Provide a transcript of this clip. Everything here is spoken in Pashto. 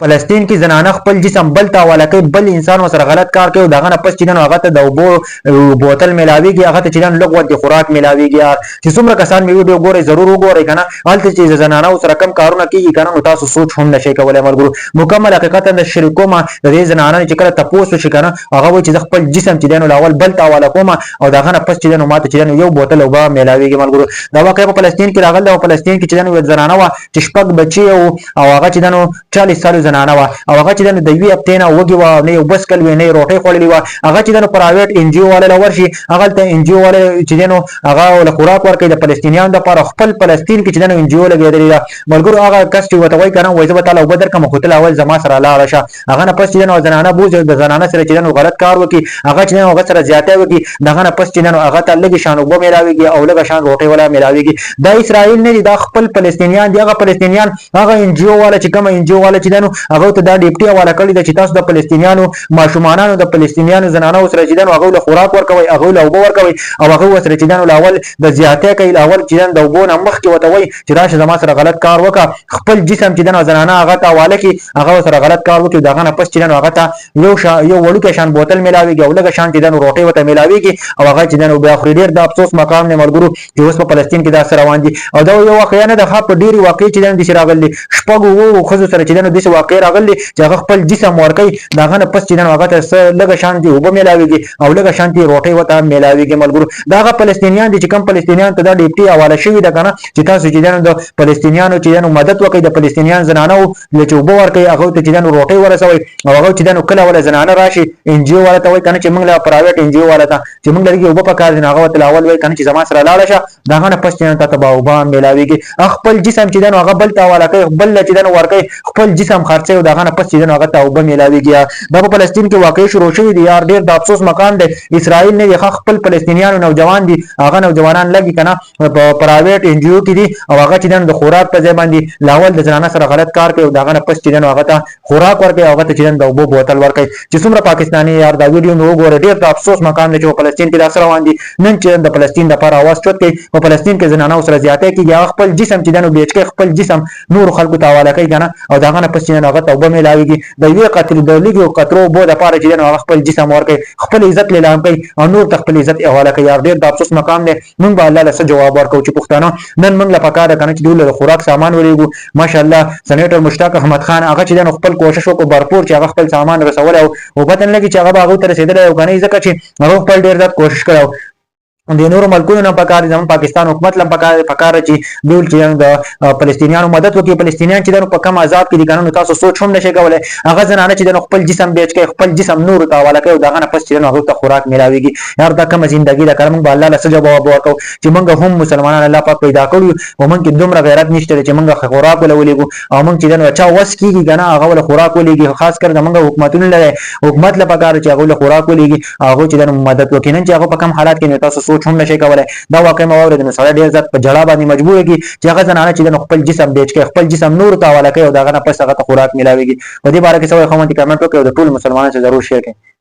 فلسطین کې زنانه خپل جسم بل ته حواله کوي، بل انسان ورسره غلط کار کوي او د هغه نه پس چې دی نو هغه ته د اوبو بوتل میلاویږي، هغه ته چې دی نو لږ غوندې خوراک میلاویږي. یار چې څومره کسان مې ویډیو ګورئ، ضرور وګورئ که نه، هلته چې د زنانه سره کم کارونه کیږي که نه، نو تاسو سوچ هم نشئ کولی. ملګرو، مکمل حقیقت د شریکوم. د دې زنانه چې کله تپوس وشي که نه، هغه وایي چې زه خپل جسم چې دی نو اول بل ته حواله کوم او د هغه نه پس چې دی نو ماته چې دی نو یو بوتل اوبه میلاویږي. ملګرو، دا واقعه په فلسطین کې راغله او فلسطین کې چې دی نو زنانه وه چې شپږ بچي او هغه چې دنو 40 سالو زنانه وه او هغه چې دنو د یوې هفتې نه وږې وه، نه یې اوبه څښل وې، نه یې روټۍ خوړلې وه. هغه چې دنو پرایویټ این جي او والا له ورشي، هغلته این جي او والا چې دی نو هغه له خوراک ورکوي د فلسطینیانو دپاره. خپل فلسطین کې چې دنو این جي او لګېدلې ده. ملګرو، هغه کس چې ورته وایي که نه، وایي زه به تاله اوبه درکړم، خو ته له اول زما سره لاړه شه. هغه نه پس چې دنو زنانه بوځي، د زنانه سره چې دنو غلط کار وکړي، هغه چې دنو هغه سره زیاتی وکړي، د هغه نه پس چې دنو هغه ته لږې شان اوبه میلاویږي او لږه شان روټۍ ولا میلاویږي. دا اسرائیل نه دي، دا خپل فلسطینیان دي. هغه فلسطینیان، هغه این جی او والا چې کوم این جی او والا چې دنو هغه ته دا ډیپټي حواله کړې ده چې تاسو د فلسطینیانو ماشومانانو، د فلسطینیانو زنانو سره چې دنو هغه له خوراک ورکوي، هغه له اوبه ورکوي او هغه سره چې دنو لاول د زیاتی کوي. لاول چې دنو د اوبو نه مخکې ورته وایي چې راشه زما سره غلط کار وکړه. خپل جسم چې دنو زنانه هغه ته حواله کړي، هغه سره غلط کار وکړي، د هغه نه پس چې دنو هغه ته یو وړوکی شان بوتل ملاویږي او لږه شان چې دنو روټۍ ورته ملاویږي او هغه چې دنو بیا خوري. ډېر د افسوس مقام دی ملګرو چې اوس په فلسطین کې دا څه روان دي. او دا یو واقعه نه ده، په ډېرې واقعې چې دنو داسې راغلي، شپږو اوو ښځو سره چې دنو داسې واقعې راغلي چې هغه خپل جسم ورکوي، د هغه نه پس چې دنو هغه ته څه لږه شان دي اوبه ملاویږي او لږه شان دي روټۍ ورته ملاویږي. ملګرو، دا هغه فلسطینیان دي چې کوم فلسطینیان ته دا ډیپټي حواله شوې ده که نه، چې تاسو چې دنو د فلسطینیانو چې دنو مدد وکړئ، د فلسطینیان زنانو له چې اوبه ورکوي، هغه ته چې دنو روټۍ ورسوي او هغه چې دنو کله ولا زنانه راشي این جي او والا ته وایي کنه چې موږ له پرایویټ این جي او والا ته چې موږ لږه اوبه پکار دي، هغه ورته اول وایي کنه چې زما سره لاړه شه، د هغه نه پس چې ته به اوبه میلاویږي. خپل جسم چې دنو هغه بل ته حواله کوي، بل چې دنو ورکوي، خپل جسم خرڅوي او د هغه نه پس چې دنو هغه ته اوبه میلاویږي. دا په فلسطین کې واقع شروع شوي دي. یار، ډېر د افسوس مقام دی. اسرائیل نه دی، خپل فلسطینیانو نوجوان دي. هغه نوجوانان لګي کنه په پرایویټ این جي او کې دي او هغه چې دنو د خوراک په ځای باندې لاول د زنانه سره غلط کار کوي او د هغه نه پس چې دنو هغه ته خوراک ورکوي او هغه ته چې دنو د اوبو بوتل ورکوي. چې څومره پاکستاني یار دا ویډیو مې وګوره، ډېر د افسوس مقام دی چې په فلسطین کې دا څه روان دي. نن چې د فلسطین دپاره اواز چوت کوي، په فلسطین کې زنانه سره زیاتی کېږي، هغه خپل جسم چې دنو بیچ کوي، خپل جسم نورو خلکو ته حواله کوي که نه او د هغه نه پس چې دنو هغه ته اوبه میلاویږي. د یوې قطرې، د لږو قطرو اوبو دپاره چې دنو هغه خپل جسم ورکوي، خپل عزت لیلام کوي او نور ته خپل عزت حواله کوي. یار، ډېر د افسوس مقام دی. مونږ به الله له څه جواب ورکوو چې پښتانه نن مونږ له پکار ده کنه چې دوی له خوراک سامان ولېږو. ماشاءالله سنیټر مشتاق احمد خان هغه چې نو خپل کوشش وکړو برپور چې هغه خپل سامان رسولی او پته نه لګي چې هغه به هغوی ته رسېدلی او که نه، ځکه چې هغه خپل ډېر زیات کوشش کړی. د نورو ملکونو نه پکار دي، زموږ پاکستان حکومت لم پکار چې دوی چې د فلسطینیانو مدد وکړي. فلسطینیان چې په کم عذاب کې دي کنه، نو تاسو سوچ هم نشئ کولای. هغه زنانه چې خپل جسم بیچ کوي، خپل جسم نور ته حواله کوي او دغه نه پس چې هغه ته خوراک ملاويږي. یار، دا کومه زندگی ده؟ موږ به الله له څه جواب ورکو چې موږ هم مسلمانان الله پاک پیدا کړو او موږ کې دومره غیرت نشته چې موږ خوراک ولولېږو او موږ چې دنو چا وس کیږي کنه هغه ول خوراک ولېږي. خاص کر د موږ حکومتونو لري، حکومت له پکار چې هغه له خوراک ولېږي، هغه چې دنو مدد وکړي. نن چې هغه په کم حالات کې، تاسو سوچ هم نشئ کولای. دا واقع مې واورېد نو سړی ډېر زیات په جړا باندې مجبور کیږي چې هغه زنانه چې دنو خپل جسم بیچ کوي، خپل جسم نور ته حواله کوي او دغه نه پس هغه ته خوراک ملاويږي. په دې باره کې څه وایي؟ کومنټ وکړئ او د ټولو مسلمانانو سره ضرور شیر کړئ.